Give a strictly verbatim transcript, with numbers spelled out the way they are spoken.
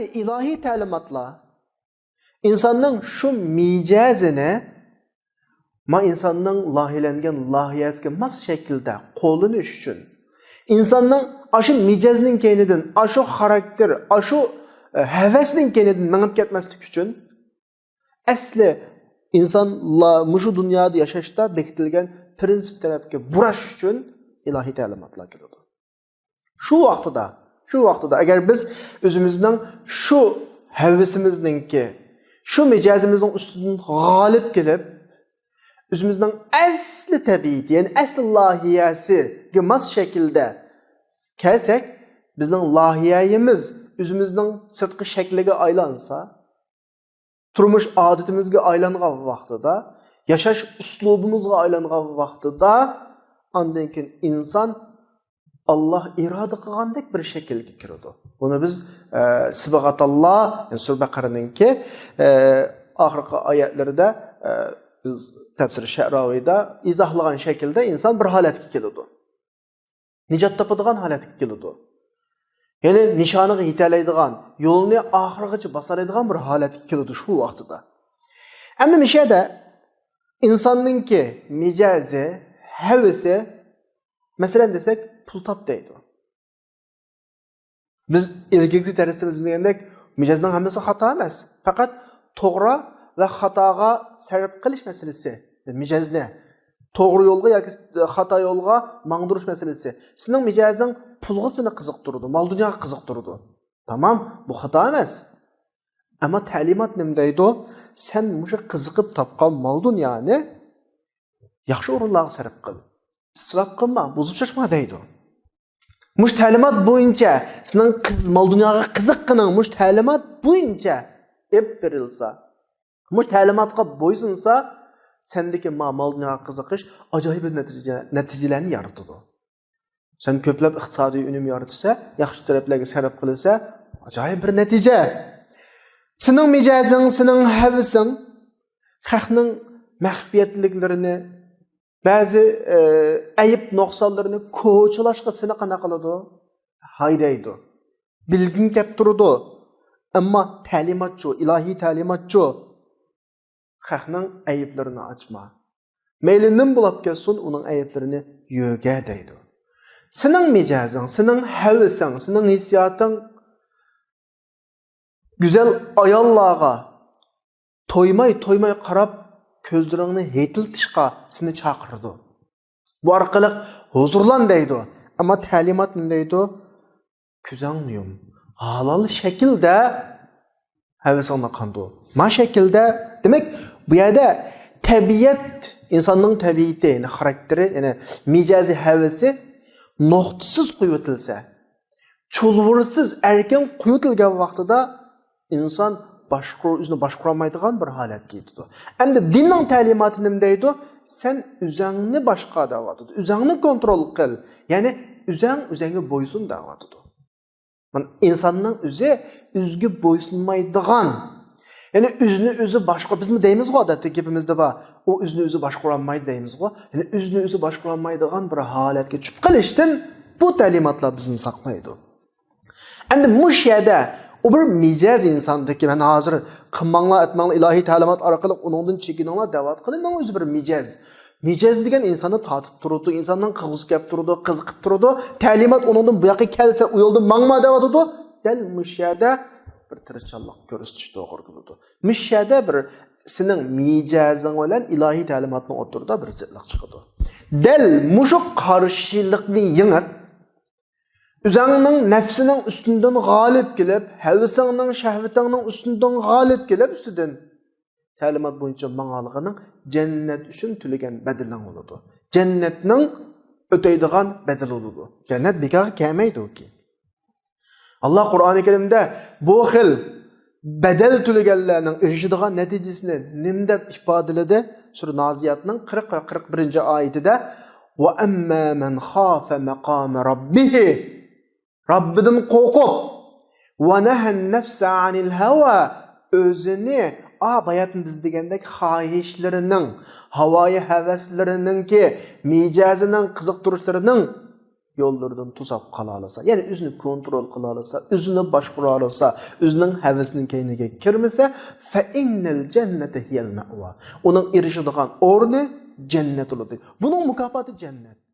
ئىلاھىي تەلىماتلار ئىنساننىڭ شۇ مىجەزىنى، ما ئىنساننىڭ لايىھەلەنگەن لايىھەسىگە ماس شەكىلدە قوللىنىش ئۈچۈن، ئىنساننىڭ ئاشۇ مىجەزنىڭ كەينىدىن، ئاشۇ خاراكتېر، ئاشۇ، ئە، ھەۋەسنىڭ كەينىدىن مېڭىپ كەتمەسلىك ئۈچۈن، ئەسلى ئىنسان لا-، مۇشۇ دۇنيادا ياشاشتا بېكىتىلگەن پىرىنسىپ تەرەپكە بۇراش ئۈچۈن ئىلاھىي تەلىماتلار كېلىدۇ. شۇ ۋاقتىدا، شۇ ۋاقتىدا ئەگەر بىز ئۆزىمىزنىڭ شۇ ھەۋىسىمىزنىڭكى، شۇ مىجەزىمىزنىڭ ئۈستىدىن غالىب كېلىپ، ئۆزىمىزنىڭ ئەسلى تەبىئىتى، يەنى ئەسلى لايىھەسىگە ماس شەكىلدە كەلسەك، بىزنىڭ لايىھەمىز ئۆزىمىزنىڭ سىرتقى شەكلىگە ئايلانسا، تۇرمۇش ئادىتىمىزگە ئايلانغان ۋاقتىدا، ياشاش ئۇسلۇبىمىزغا ئايلانغان ۋاقتىدا، ئاندىن كېيىن ئىنسان ئاللاھ ئىرادە قىلغاندەك بىر شەكىلگە كىرىدۇ. بۇنى بىز، ئە، سىبغاتاللاھ، يەنى سۈرە بەقەرىنىڭكى، ئە، ئاخىرقى ئايەتلىرىدە، ئە، بىز تەپسىر شەئراۋىدا ئىزاھلىغان شەكىلدە ئىنسان بىر ھالەتكە كېلىدۇ. نىجات تاپىدىغان ھالەتكە كېلىدۇ. يەنى نىشانىغا يېتەلەيدىغان، يولنى ئاخىرغىچە باسالايدىغان بىر ھالەتكە كېلىدۇ شۇ ۋاقتىدا. ئەمدى مۇشۇ يەردە ئىنساننىڭكى مىجەزى، ھەۋىسى، مەسىلەن دېسەك، پۇل تاپ دەيدۇ. بىز ئىلگىرىكى دەرسىمىزدە دېگەندەك، مىجەزنىڭ ھەممىسى خاتا ئەمەس. پەقەت توغرا ۋە خاتاغا سەرپ قىلىش مەسىلىسى. مىجەزنى توغرا يولغا ياكى خاتا يولغا ماڭدۇرۇش مەسىلىسى. سېنىڭ مىجەزىڭ پۇلغا سېنى قىزىقتۇرىدۇ، مال دۇنياغا قىزىقتۇرىدۇ. تامام، بۇ خاتا ئەمەس. ئەمما تەلىمات نېمە دەيدۇ؟ سەن مۇشۇ قىزىقىپ تاپقان مال دۇنيانى ياخشى ئورۇنلارغا سەرپ قىل. ئىسراپ قىلما، بۇزۇپ چاچما دەيدۇ. مۇشۇ تەلىمات بويىچە، سېنىڭ قىز-، مال دۇنياغا قىزىققىنىڭ مۇشۇ تەلىمات بويىچە ئېلىپ بېرىلسا، مۇشۇ تەلىماتقا بويسۇنسا، سەندىكى ما-، مال دۇنياغا قىزىقىش ئاجايىپ نەتىجە-، نەتىجىلەرنى يارىتىدۇ. سەن كۆپلەپ ئىقتىسادىي ئۈنۈم يارىتىسە، ياخشى تەرەپلەرگە سەرپ قىلىسە، ئاجايىپ بىر نەتىجە. سېنىڭ مىجەزىڭ، سېنىڭ ھەۋىسىڭ خەقنىڭ مەخپىيەتلىكلىرىنى، بەزى، ئە، ئەيىب نۇقسانلىرىنى كوچىلاشقا سېنى قانداق قىلىدۇ؟ ھايدايدۇ. بىلگۈڭ كەپ تۇرىدۇ. ئەمما تەلىماتچۇ، ئىلاھىي تەلىماتچۇ؟ خەقنىڭ ئەيىبلىرىنى ئاچما. مەيلى نېمە بولاپ كەتسۇن، ئۇنىڭ ئەيىبلىرىنى يۆگە دەيدۇ. سېنىڭ مىجەزىڭ، سېنىڭ ھەۋىسىڭ، سېنىڭ ھېسسىياتىڭ گۈزەل ئاياللارغا تويماي، تويماي قاراپ، كۆزلىرىڭنى ھېيتلىتىشقا سېنى چاقىرىدۇ. بۇ ئارقىلىق ھۇزۇرلان دەيدۇ. ئەمما تەلىمات نېمە دەيدۇ؟ كۆزۈڭنى يۇم. ھالال شەكىلدە ھەۋىسىڭنى قاندۇر. ما شەكىلدە، دېمەك، بۇ يەردە تەبىئەت، ئىنساننىڭ تەبىئىتى، يەنى خاراكتېرى، يەنى مىجەزى، ھەۋىسى نۇقتىسىز قويۇۋېتىلسە، چۇلۋۇرسىز، ئەركىن قويۇۋېتىلگەن ۋاقتىدا ئىنسان باشقۇر-، ئۆزىنى باشقۇرالمايدىغان بىر ھالەتكە يېتىدۇ. ئەمدى دىننىڭ تەلىماتى نېمە دەيدۇ؟ سەن ئۆزۈڭنى باشقار دەۋاتىدۇ. ئۆزۈڭنى كونترول قىل. يەنى ئۆزۈڭ ئۆزۈڭگە بويسۇن دەۋاتىدۇ. مانا، ئىنساننىڭ ئۆزى ئۆزىگە بويسۇنمايدىغان، يەنى ئۆزىنى ئۆزى باشقۇر-، بىزمۇ دەيمىزغۇ، ئادەتتە گېپىمىزدە بار، ئۇ ئۆزىنى ئۆزى باشقۇرالمايدۇ دەيمىزغۇ. يەنى ئۆزىنى ئۆزى باشقۇرالمايدىغان بىر ھالەتكە چۈشۈپ قېلىشتىن بۇ تەلىماتلار بىزنى ساقلايدۇ. ئەمدى مۇشۇ يەردە ئۇ بىر مىجەز ئىنساندىكى، مەن ھازىر قىلماڭلار، ئەتمەڭلار، ئىلاھىي تەلىمات ئارقىلىق ئۇنىڭدىن چېكىنىڭلار دەۋاتقىنىنىڭ ئۆزى بىر مىجەز. مىجەز دېگەن ئىنساننى تارتىپ تۇرىدۇ، ئىنساننىڭ قىلغۇسى كەپ تۇرىدۇ، قىزىقىپ تۇرىدۇ. تەلىمات ئۇنىڭدىن بۇ ياققا كەلسە، ئۇ يولدا ماڭما دەۋاتىدۇ. دەل مۇشۇ يەردە بىر تىرىشچانلىق كۆرسىتىش توغرا كېلىدۇ. مۇشۇ يەردە بىر سېنىڭ مىجەزىڭ بىلەن ئىلاھىي تەلىماتنىڭ ئوتتۇرىدا بىر زىتلىق چىقىدۇ. دەل مۇشۇ قارشىلىقنى يېڭىپ، ئۆزۈڭنىڭ نەپسىنىڭ ئۈستۈندىن غالىب كېلىپ، ھەۋىسىڭنىڭ، شەھۋىتىڭنىڭ ئۈستۈندىن غالىب كېلىپ، ئۈستىدىن تەلىمات بويىچە ماڭغانلىقىنىڭ جەننەت ئۈچۈن تۆلىگەن بەدىلىڭ بولىدۇ. جەننەتنىڭ ئۆتەيدىغان بەدىلى بولىدۇ. جەننەت بىكارغا كەلمەيدۇكى. ئاللا قۇرئانى كەرىمدە بۇ خىل بەدەل تۆلىگەنلەرنىڭ ئېرىشىدىغان نەتىجىسىنى نېمە دەپ ئىپادىلىدى؟ سۈرە نازىياتنىڭ قىرىق ۋە قىرىق بىرىنچى ئايىتىدە، «وَأَمَّا مَنْ خَافَ مَقَامَ رَبِّهِ» رەببىدىن قورقۇپ، «وَنَهَى النَّفْسَ عَنِ الْهَوَى» ئۆزىنى، ئا، باياتىن بىز دېگەندەك خاھىشلىرىنىڭ، ھاۋايى ھەۋەسلىرىنىڭكى، مىجەزىنىڭ، قىزىقتۇرۇشلىرىنىڭ يوللىرىدىن توساپ قالالىسا، يەنى ئۆزىنى كونترول قىلالىسا، ئۆزىنى باشقۇرالىسا، ئۆزىنىڭ ھەۋىسىنىڭ كەينىگە كىرمىسە، فَإِنَّ الْجَنَّةَ هِيَ الْمَأْوَى. ئۇنىڭ ئېرىشىدىغان ئورنى جەننەت بولىدۇ. بۇنىڭ مۇكاپاتى جەننەت.